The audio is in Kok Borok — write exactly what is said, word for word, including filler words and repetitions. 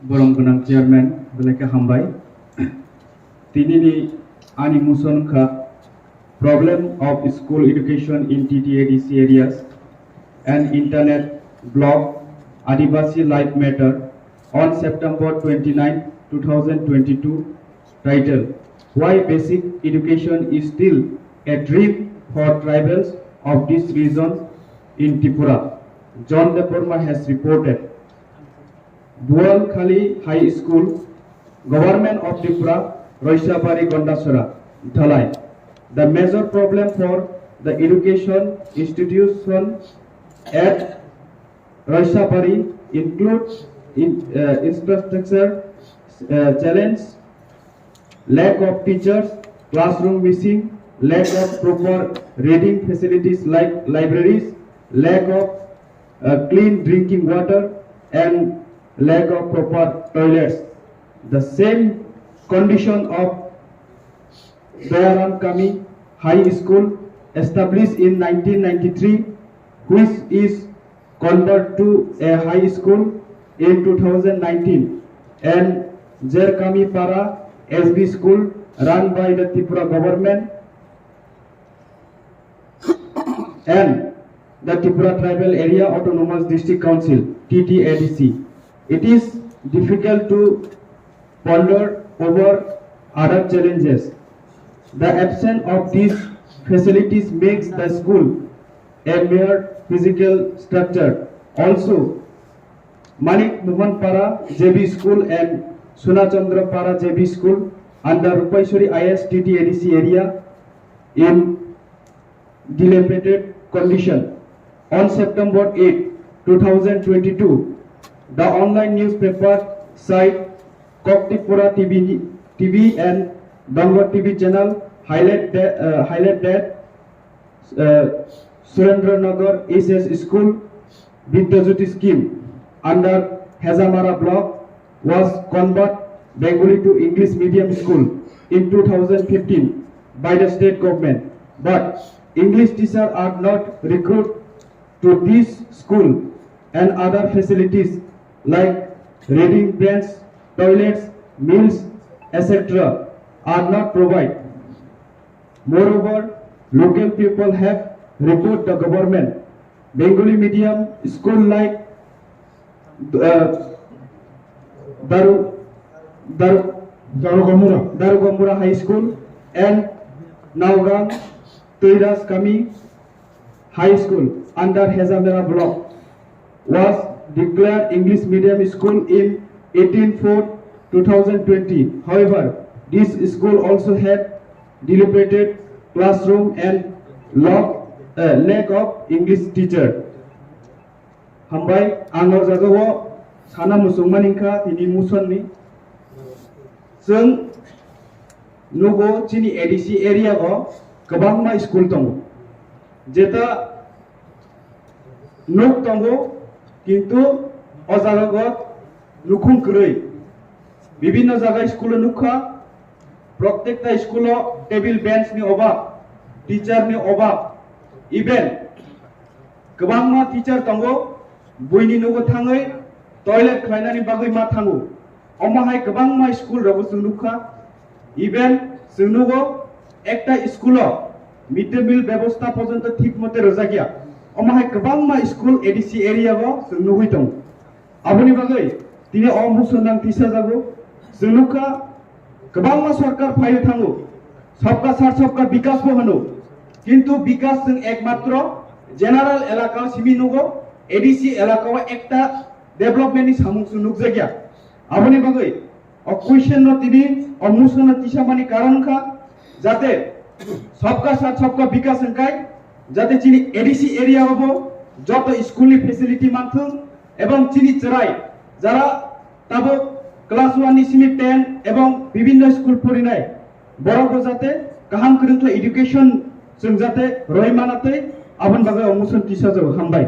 Borom gwnang chairman, belai khe hambai. Tinini ani motion kha problem of school education in T T A D C areas and internet block Adivasi life matter on September twenty-ninth, two thousand twenty-two, title Why Basic Education is Still a Dream for Tribals of This Region in Tripura. John Debbarma has reported. Bualkhali High School, Government of Tripura, Roisabari Gondasora, Dhalai. The major problem for the education institution at Roisabari includes in, uh, infrastructure uh, challenge, lack of teachers, classroom missing, lack of proper reading facilities like libraries, lack of uh, clean drinking water, and lack of proper toilets. The same condition of Dayaram Kami High School, established in nineteen ninety-three, which is converted to a high school in two thousand nineteen, and Jerkami Para S B School, run by the Tripura government, and the Tripura Tribal Area Autonomous District Council, T T A D C. It is difficult to ponder over other challenges. The absence of these facilities makes the school a mere physical structure. Also, Manik Mohan Para J B School and Sunachandra Para J B School under Rupaiswari I S T T A D C area in dilapidated condition. On September eighth, two thousand twenty-two, the online newspaper site Koktipura T V, T V and Dongor T V channel highlight that, uh, highlight that uh, Surendra Nagar S S School, Vidyajyoti scheme under Hejamara block was converted Bengali to English medium school in two thousand fifteen by the state government. But English teachers are not recruited to this school and other facilities like reading bench, toilets, meals, et cetera are not provided. Moreover, local people have reported the government Bengali medium school like uh, Daru, Daru, Darugamura. Darugamura High School and Naogang Tuiras Kami High School under Hejamara block was declared English medium school in eighteen four two thousand twenty. However, this school also had dilapidated classroom and lack, uh, lack of English teacher. Hambai, ang o jaga o sana muchungmani wngkha tini motion ni. Chwng nugo chini A D C area o kwbangma school tongo. Jeta nuk tongo, kintu o jaga o nukhung kwrwi. Bibinno jaga school o nukha, prottekta school o table bench ni obab, teacher ni obab, even kwbangma teacher tongo, buini nugo thangwi toilet khlainani bagwi ma thango. Omo hai kwbangma school rogo chwng nukha, even chwng nugo ekta school o mid day meal bebosta porjonto thik mote rwjakya. Omo hai kwbangma school A D C area o chwng nugwi tongo. Aboni bagwi tini o motion nang tisajago. Chwng nukha kwbangma sorkar phaiwi thango, sabka sath sabka bikas bo hwno, kintu bikas chwng ekmatro general elaka o simi nugo, A D C elaka o ekta development ni samung chwng nukjakya. Aboni bagwi o question no tini o motion no tisamani karon wngkha, jate sabka sath sabka bikas wngkai, jate chini A D C area o bo joto school ni facility manthung, ebong chini chwrai jara tabuk class one ni simi ten ebong bibinno school porinai borok bo jate kaham kwrwngkhlai education chwng jate roi manatwi aboni bagwi o motion tisajago. Hambai.